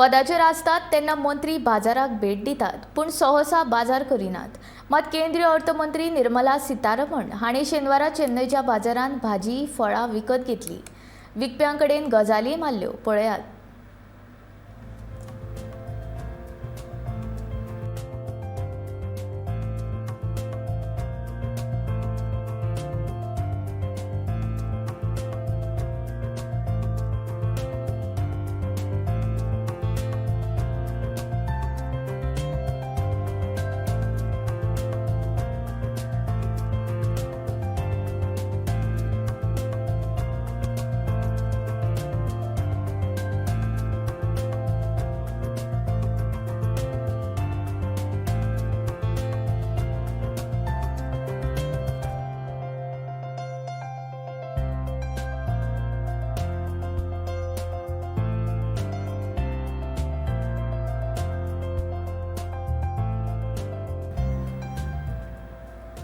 पदाचेर आसतात तेन्ना मंत्री बाजाराक भेट दितात, पूण सहसा बाजार करिनात. मात केंद्रीय अर्थमंत्री निर्मला सीतारमण हांणी शेनवारा चेन्नयच्या बाजारांत भाजी, फळां विकत घेतली. विकप्यां कडेन गजालीय मारल्यो. पळयात.